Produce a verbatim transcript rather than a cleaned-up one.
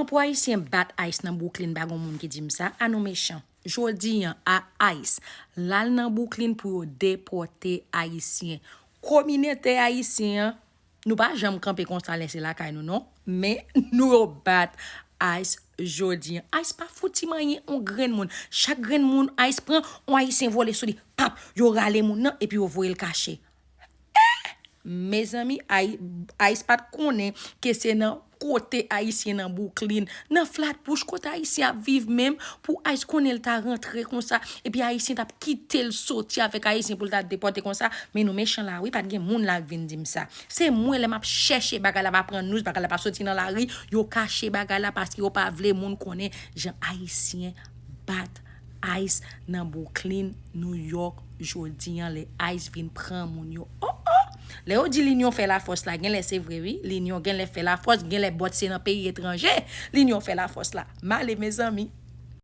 Pou Ayisyen bat ICE nan Brooklyn, pa gon moun ki di m sa, a nou mechan. Jodi an, a ICE, l al nan Brooklyn pou yo depòte Ayisyen. Kominote ayisyen an, nou pa janm kanpe konsa lè se lakay nou, non. Men nou yo bat ICE jodi an. ICE pa fouti manyen on grenn moun. Chak grenn moun ICE pran, on Ayisyen vole sou li. Pap, yo rale moun nan epi yo voye l kache. Mezanmi, ICE pa t konnen ke se nan kote ayisyen nan Brooklyn, nan Flatbush, kote ayisyen ap viv menm, pou ICE konnen l ta rantre konsa, epi ayisyen t ap kite l soti avèk ayisyen pou l ta depòte konsa. Men nou mechan la wi, pa t gen moun la k vin di m sa. Se mwen, lè m ap chèche bagay la, m ap pran news, bagay la pa soti nan lari, yo kache bagay la paske yo pa vle moun konnen jan ayisyen bat ICE nan Brooklyn, New York, jodi an, lè ICE vin pran moun yo. Oh, oh! Lè yo di linyon fè lafòs la, genlè se vre wi. Linyon genlè fè lafòs, genlè bòt se nan peyi etranje. Linyon fè lafòs la. M ale, mezanmi.